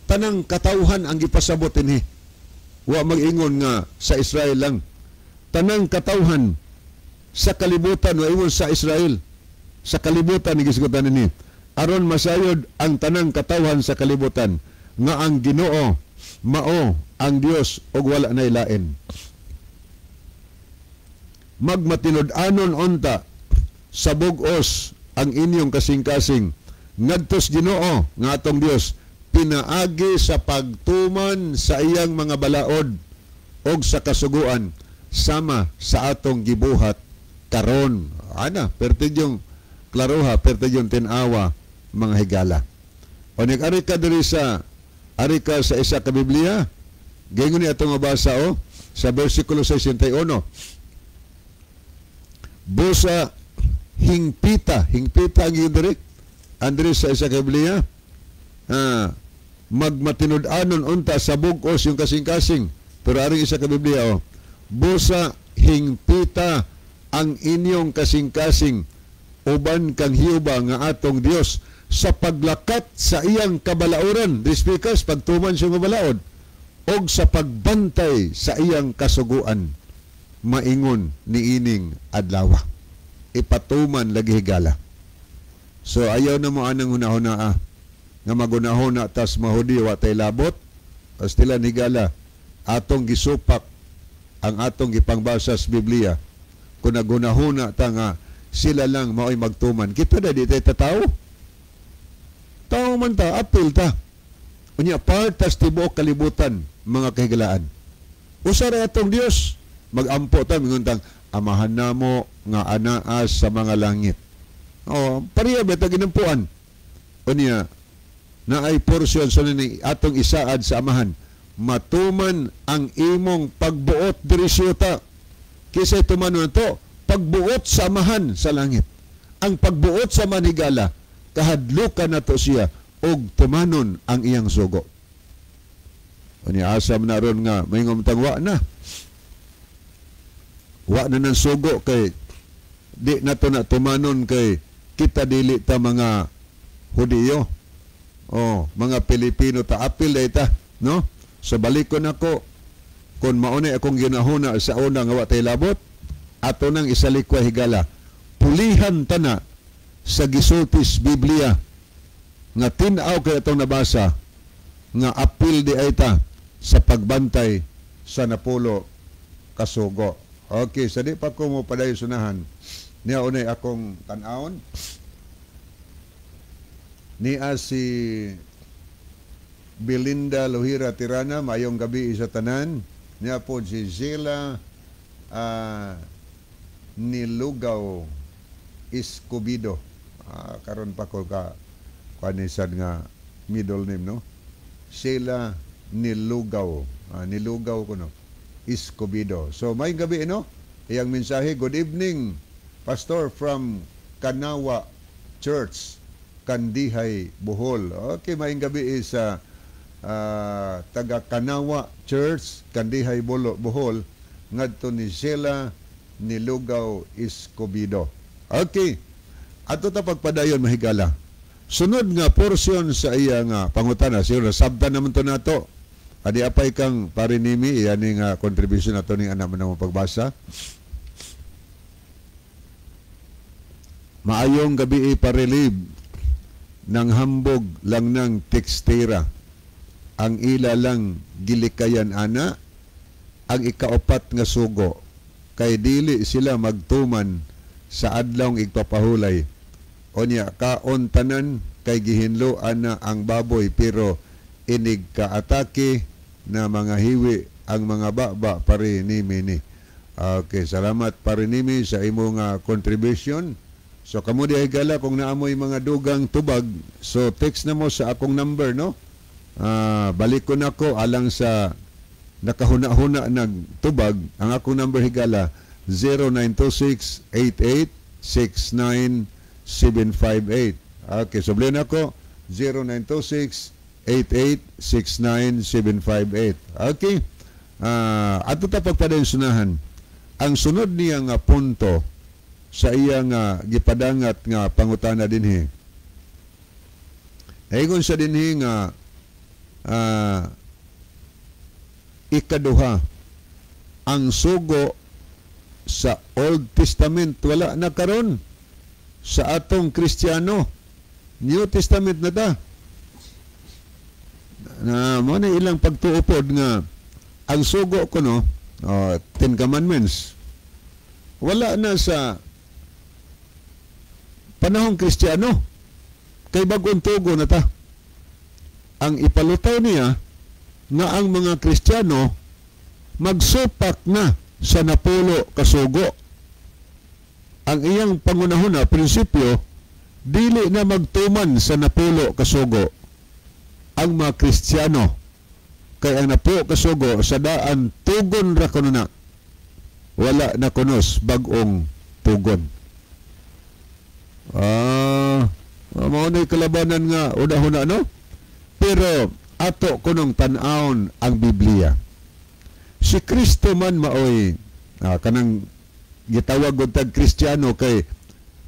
Tanang katawhan ang gipasabot dinhi. Wa mag-ingon nga sa Israel lang. Tanang katawhan sa kalibutan, wa ingon sa Israel. Sa kalibutan ni gisgutan dinhi. Aron masayod ang tanang katawhan sa kalibutan nga ang Ginoo mao ang Dios ug wala nay lain. Magmatinud-anon unta sa bug-os ang inyong kasing-kasing ngadtos Ginoo nga atong Dios pinaagi sa pagtuman sa iyang mga balaod og sa kasuguan sama sa atong gibuhat karon. Ana, perti yung klaroha, perti yung tinawa, mga higala. O nag-ari ka diri sa ari ka sa isa ka Biblia, gayon ni atong mabasa, oh, sa versikulo 61. Busa hingpita, hingpita ang diri. Andre sa isa ka Biblia, magmatinud-anon unta sa bug-os yung kasing-kasing. Pero aring isa ka Biblia, oh, busa hingpita ang inyong kasing-kasing uban kang Hiuba nga atong Dios sa paglakat sa iyang kabalauran, speakers, pagtuman siya mabalaod, og sa pagbantay sa iyang kasuguan, maingon niining adlawa. Ipatuman lagi, higala. So ayaw na mo anang hunahuna nga magunahuna tas mahudi wa tay labot. Pastilan, higala, atong gisupak ang atong gipangbasa sa Biblia. Kung nagunahuna ta nga sila lang mao'y magtuman, kita na di tayo tataw. Tao man ta, apil ta. Unya part tas tibuok kalibutan, mga kahigalaan. Usa ra atong Dios, magampo ta minguntang Amahan namo nga anaa sa mga langit. Oh, pareha ba ta ginampuan? Unya naay portion sa ni atong isaad sa Amahan, matuman ang imong pagbuot diri sa yuta. Kinsay tumanon to? Pagbuot sa Amahan sa langit. Ang pagbuot sa manhigala, kahadlukan nato siya og tumanon ang iyang sugo. Unya asa man na ron nga maingom tang wa na. Wa na ng sugo kay di nato na tumanon kay kita dili ta mga Hudiyo. Oh, mga Pilipino ta, apil day ta, no? So balikon ako kung maunay akong ginahuna sa una nga wa tay labot, ato nang isalikway, higala. Pulihan ta na sa gisultis Biblia nga tin-aw kay atong nabasa nga apil di ay ta sa pagbantay sa 10 kasugo. Okay, sa di pa ko mo padayon sunahan, niya unay akong tan-awon. Niya si Belinda Lohira Tirana, maayong gabi sa tanan. Niya po si Zela Nilugaw Escobedo. Karon pa ko ka kanisan nga middle name, no? Sheila Nilugaw. Nilugaw ko, no? Escobedo. So maayong gabi, no? Iyang mensahe, "Good evening, Pastor from Kanawa Church, Kandihay, Bohol." Okay, maayong gabi sa taga Kanawa Church, Kandihay, Bohol, ngadto ni Sheila Nilugaw Escobedo. Okay. Ato ta pagpadayon, mahigala. Sunod nga portion sa iya nga pangutana, siguro sabtan naman to nato. Adi apay kang parinimi iyan nga contribution nato ning anak mo pagbasa. Maayong gabi parelib ng hambog lang ng tekstira. Ang ila lang gilikayan ana ang ikaapat nga sugo kay dili sila magtuman sa adlawng igpapahulay. Onya kaon tanan kay gihinlo ana ang baboy pero inig kaatake na mga hiwi ang mga baba parinimi ni. Okay, salamat parinimi sa imong contribution. So kamo di higala kung naamoy mga dugang tubag, so text na mo sa akong number, no? Balik ko nako alang sa nakahuna-huna nagtubag. Ang akong number, higala, 0926-88-69758. Okay, so bilin ako 0926-88-69758. Okay. Ato ta pagpadayon. Ang sunod niya nga punto sa iya nga gipadangat nga pangutana dinhi. Ingon sa dinhi nga ikaduha, ang sugo sa Old Testament wala na karon sa atong Kristiyano. New Testament na ta. Na mo na ilang pagtuupod nga ang sugo kuno, Ten Commandments, wala na sa panahong Kristiyano kay bagong tugo na ta. Ang ipalutaw niya nga ang mga Kristiyano magsupak na sa 10 kasugo. Ang iyang pangunahuna, prinsipyo, dili na magtuman sa 10 kasugo ang mga Kristiyano kay ang 10 kasugo sa daan tugon ra kuno na, wala na kunos bag-ong tugon. Mao na kalabanan nga una-una, no? Pero ato kunong tan-awon ang Biblia. Si Kristo man maoy kanang gitawag og tag Kristiyano kay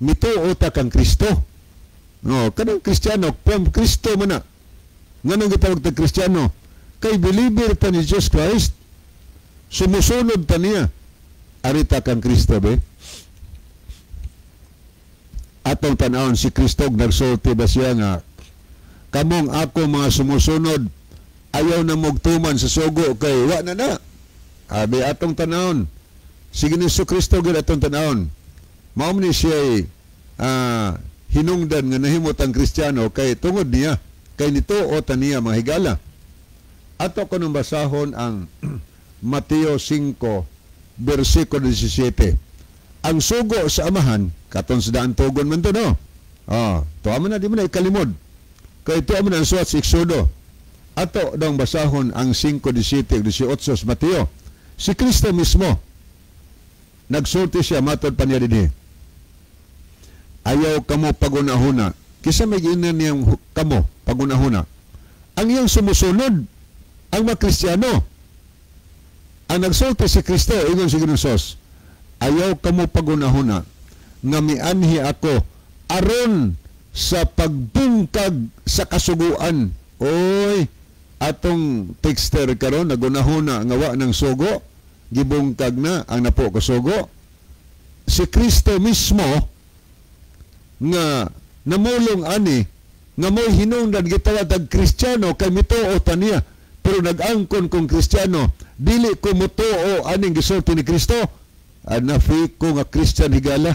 mituo ta kang Kristo. No, kanang Kristiyano from Kristo man na. Nganong gitawag tag Kristiyano? Kay believer ta ni Jesus Christ, sumusunod ta niya. Arita kang Kristo be. Atong tan-awon si Kristo, nagsulti ba siya nga kamong ako mga sumusunod ayaw na mogtuman sa sugo kay wa na na. Abi atong tan-awon si Jesu Kristo gid atong tan-awon. Mao ni siya hinungdan nga nahimot ang Kristiyano kay tungod niya, kay nituo ta niya, mga higala. Ato ko nang basahon ang Mateo 5 bersikulo 17. Ang sugo sa Amahan, katon sa daan tugon man to, no? Oh, tuwa man na, di mo na ikalimod. Kay ito man ang suwat sa Exodo. Ato dang basahon ang 5:17 ug 18 sa Mateo. Si Kristo mismo nagsulti siya, matod pa niya dinhi. "Ayaw kamo pagunahuna." Kisa may giingnan niyang kamo pagunahuna? Ang iyang sumusunod, ang mga Kristiyano. Ang nagsulti si Kristo, ingon si Ginoo, "Ayaw kamo pagunahuna nga mianhi ako aron sa pagbungkag sa kasuguan." Oy, atong texter karon nagunahuna nga wa ng sugo, gibungkag na ang napo kasugo. Si Kristo mismo nga namulong ani nga mo'y hinungdan gitawag tag Kristiyano kay mituo ta niya, pero nag-angkon kung Kristiyano, dili ko mutuo aning gisulti ni Kristo, ana ko nga Christian, higala.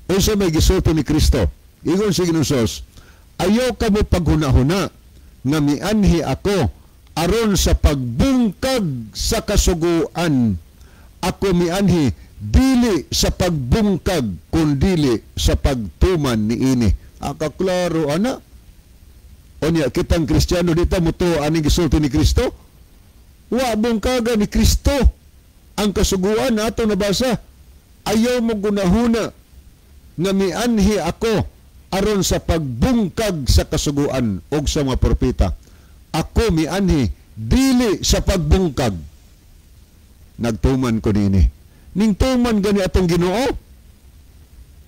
Unsa may gisulti ni Kristo? Ingon si Ginoong, "Ayaw kamo paghuna-huna nga mianhi ako aron sa pagbungkag sa kasuguan. Ako mianhi dili sa pagbungkag kundili sa pagtuman niini." Akaklaro ana. Unya kitang Kristiyano, di ta mutuo aning gisulti ni Kristo? Wa bungkaga ni Kristo ang kasuguan na ato nabasa. "Ayaw mo gunahuna nga mianhi ako aron sa pagbungkag sa kasuguan og sa mga propeta. Ako mianhi dili sa pagbungkag. Nagtuman ko niini." Ning tuman gani atong Ginoo.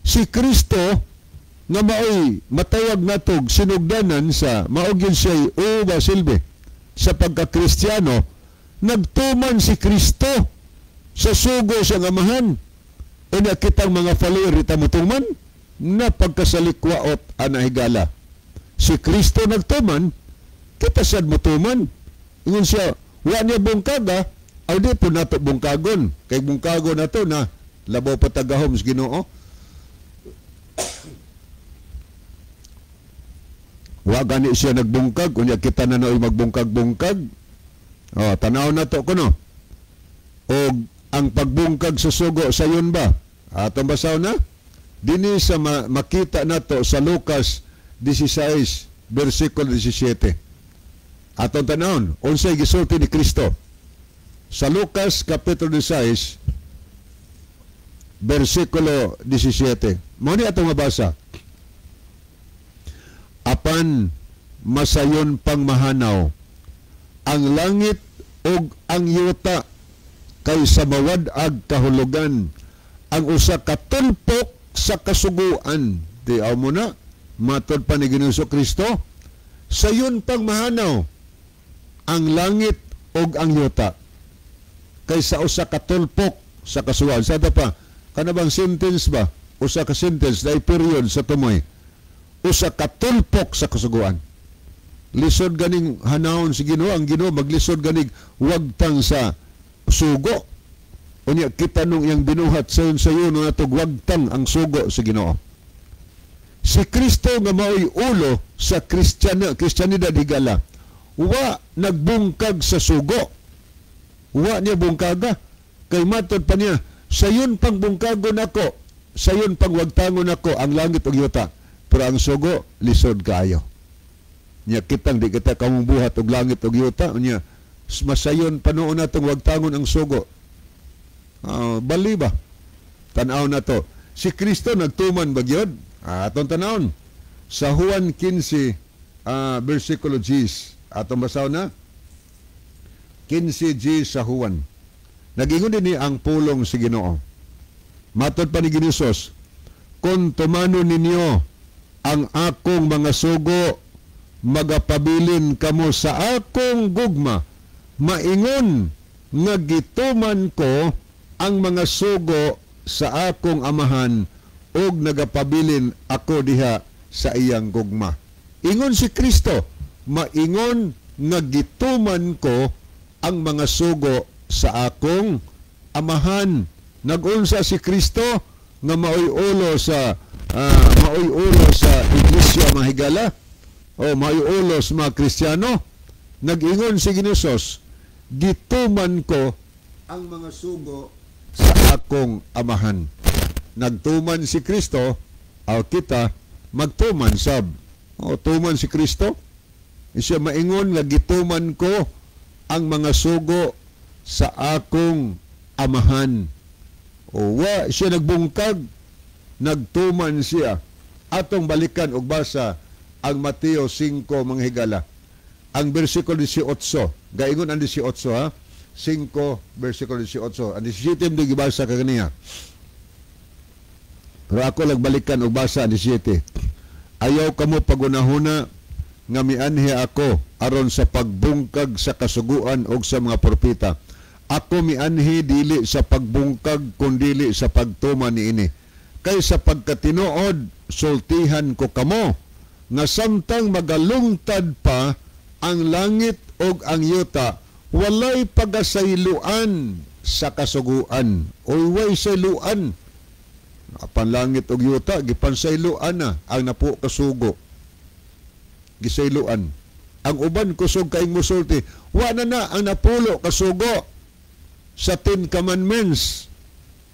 Si Kristo nga maoy matawag natog sinugdanan sa mao gyud siya'y uba silbi sa pagka-Kristiyano, nagtuman si Kristo sa sugo sa Amahan. Unya kitang mga follower, ita motuman na pagkasalikwaot ana, higala. Si Kristo nagtuman, kita sad motuman. Ingon siya, wa niya bungkaga, aw di po nato bungkagon. Kay bungkagon nato na, labaw pa tagahom sa Ginoo. Wa gani siya nagbungkag, unya kita na naoy magbungkag-bungkag. O, tanaw na to kuno. O ang pagbungkag sa sugo sayon ba? Atong basaw na? Dini sa makita nato sa Lucas 16, versikulo 17. Atong tanawon, unsay gisulti ni Kristo? Sa Lucas kapitulo 16, versikulo 17. Mao ni atong mabasa. "Apan masayon pang mahanaw ang langit ug ang yuta kaysa mawad-ag kahulugan ang usa ka tulpok sa kasuguan." Di aw mo na, matod pa ni Ginoong Kristo, sayon pang mahanaw ang langit ug ang yuta kaysa usa ka tulpok sa kasuguan. Sa pa, kana bang sentence ba? Usa ka sentence dai period sa tumoy. Usa ka tulpok sa kasuguan. Lisod ganing hanawon si Ginoo, ang Ginoo maglisod ganig wagtang sa sugo. Unya kita nung iyang binuhat sayon sayon nga natog wagtang ang sugo sa Ginoo. Si Kristo nga maoy ulo sa Kristiyanidad, higala, wa nagbungkag sa sugo. Wa niya bungkaga. Kay matod pa niya, sayon pang bungkagon ako, sayon pang wagtangon ako ang langit ug yuta. Pero ang sugo, lisod kaayo. Nya kitang di kita kamong buhat og langit og yuta, unya masayon pa noon natong wagtangon ang sugo. Bali ba? Tan-aw na to. Si Kristo nagtuman ba gyud? Atong tanawon. Sa Juan 15, versikulo 10. Atong basaw na? 15 sa Juan. Nag-ingon din ni ang pulong si Ginoo. Matod pa ni Ginoo, "Kung tumano ninyo ang akong mga sugo, magapabilin kamo sa akong gugma, maingon nga gituman ko ang mga sugo sa akong Amahan ug nagapabilin ako diha sa iyang gugma." Ingon si Kristo, maingon nga gituman ko ang mga sugo sa akong Amahan. Nagunsa si Kristo nga maoy ulo sa maoy ulo sa iglesia, mahigala, o maoy ulo sa mga Kristiyano? Nag-ingon si Ginoo, gituman ko ang mga sugo sa akong Amahan. Nagtuman si Kristo, aw kita magtuman sab. O tuman si Kristo. Siya maingon nga gituman ko ang mga sugo sa akong amahan. O wa siya nagbungkag, nagtuman siya. Atong balikan og basa ang Mateo 5, mga higala. Ang bersikulo 18. Gaingon ang 18 ha. 5 bersikulo 18. Ang 17 di gibasa kaganiya. Pero ako lang balikan og basa ang 17. Ayaw kamo pagunahuna nga mianhi ako aron sa pagbungkag sa kasuguan og sa mga propeta. Ako mianhi dili sa pagbungkag kundili sa pagtuman niini. Kay sa pagkatinuod sultihan ko kamo nga samtang magalungtad pa ang langit og ang yuta, walay pagasayloan sa kasuguan. Oy, way sayloan. Apan langit og yuta gipansayloan na ang napo kasugo. Gisayloan. Ang uban kusog kaing musulti, wa na na ang napulo kasugo sa Ten Commandments.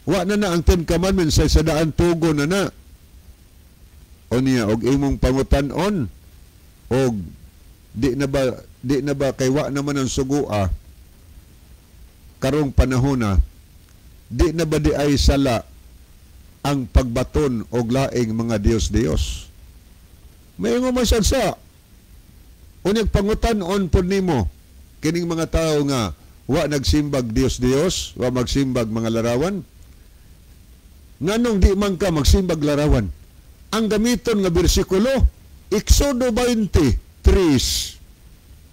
Wa na na ang Ten Commandments sa sadaan tugo na na. O niya, og imong pangutan-on, og di na ba kay wa naman ang sugua karong panahon na, di na ba di ay sala ang pagbaton og laing mga Dios-Dios? Maingon man sad sa unyag pangutan-on pod nimo kining mga tawo nga wa nagsimbag Dios-Dios, wa magsimbag mga larawan. Nganong di man ka magsimbag larawan? Ang gamiton nga bersikulo, Exodo 23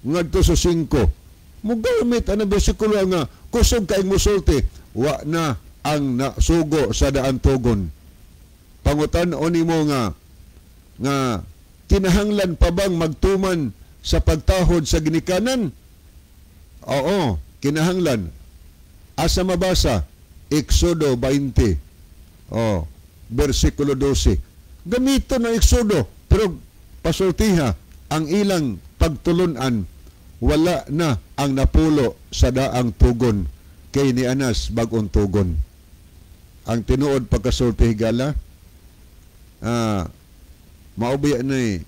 ngadto sa 5. Mugamit ang bersikulo nga kusog kaing musulti, wa na ang nasugo sa daan tugon. Pangutan-on nimo nga kinahanglan pa bang magtuman sa pagtahod sa ginikanan? Oo, kinahanglan. Asa mabasa? Exodo 20. Oh, bersikulo 12. Gamito ng Exodo, pero pasultiha ang ilang pagtulunan, wala na ang napulo sa daang tugon kay ni Anas bag-ong tugon. Ang tinuod pagkasulti higala, maubi na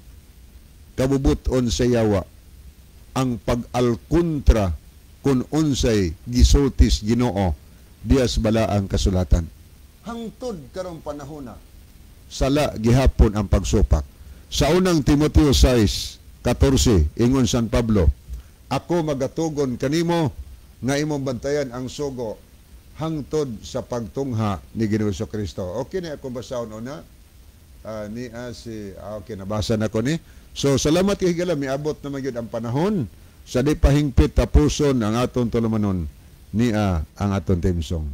kabubuton sa yawa ang pag-alkontra kung unsay gisultis Ginoo dias balaang kasulatan. Hangtod karong panahona, sala gihapon ang pagsupak. Sa unang Timoteo 6:14, ingon San Pablo, ako magatugon kanimo nga imong bantayan ang sugo hangtod sa pagtungha ni Ginoong Kristo. Okay na akong basahon una. Okay, nabasa na ko ni. So salamat kay higala, miabot na magyud ang panahon sa di pahingpit tapuson ang aton tulumanon niya ang aton team song.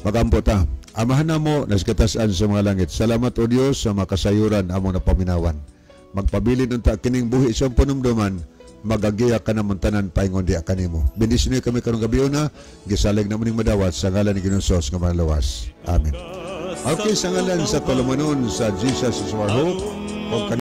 Magampo ta. Amahan na mo, naskatasan sa mga langit. Salamat o Diyos sa makasayuran among napaminawan. Magpabilin unta kining buhi sa panumduman, magagiya ka naman tanan paingon diya kanimo. Bendisyon kami karong gabi una, gisalig na muning madawat sa ngalan ni Ginoong Sos nga manlawas. Amen. Okay, sa ngalan sa tulumanon sa Jesus is our hope.